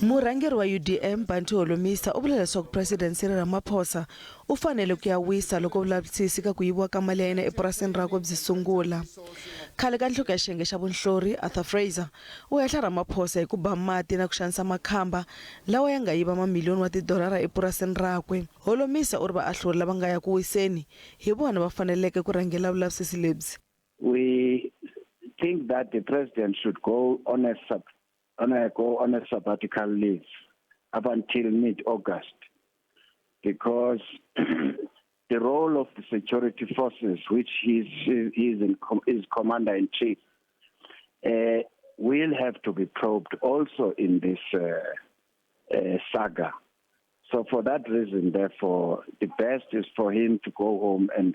Murhangeri wa UDM Bantu Holomisa u vula leswaku President Cyril Ramaphosa u fanele ku ya wisa loko vulavisisi ka ku yiviwa ka mali ya yena epurasini rakwe byi sungula. Khale ka nhloko ya xiyenge xa vunhlori Arthur Fraser u hehla Ramaphosa hi ku ba mati na ku xanisa makhamba lawa ya nga yiva mamiliyoni wa tidolara epurasini rakwe. Holomisa u ri vaahluri lava nga ya ku wiseni hi vona va faneleke ku rhangela vulavisisi lebyi. We think that the president should go on a sub on a go on a sabbatical leave up until mid-August because the role of the security forces, which he is, in, is commander-in-chief, will have to be probed also in this saga. So for that reason, therefore, the best is for him to go home and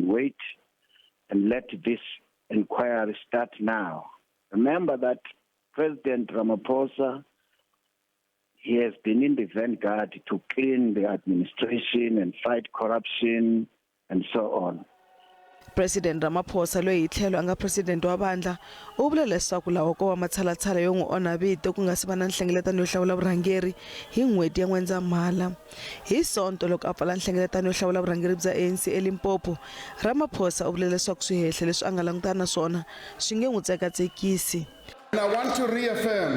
wait and let this inquiry start now. Remember that President Ramaphosa, he has been in the vanguard to clean the administration and fight corruption and so on. President Ramaphosa loyi hi tlhelo a nga president wa vandla u vule leswaku lawa ko va matshalatshala yo n'wi onha vito ku nga si va na nhlengeletano yo hlawula vurhangeri hi n'hweti ya N'wendzamhala. Hi Sonto loko a pfala nhlengeletano yo hlawula vurhangeri bya ANC eLimpopo, Ramaphosa u vule leswaku swihehlo leswi a nga langutana na swona swi nge n'wi tsekatsekisi. And I want to reaffirm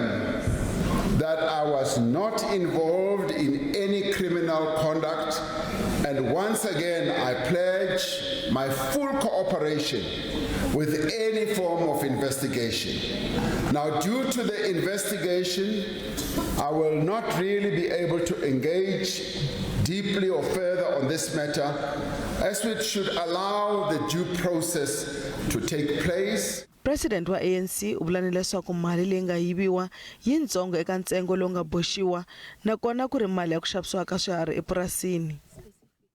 that I was not involved in any criminal conduct and once again I pledge my full cooperation with any form of investigation. Now due to the investigation I will not really be able to engage deeply or further on this matter as it should allow the due process to take place. President wa ANC u vula ni leswaku mali leyi nga yiviwa yintsongo eka ntsengo lowu nga boxiwa nakona ku ri mali ya ku xavisiwa ka swiharhi epurasini.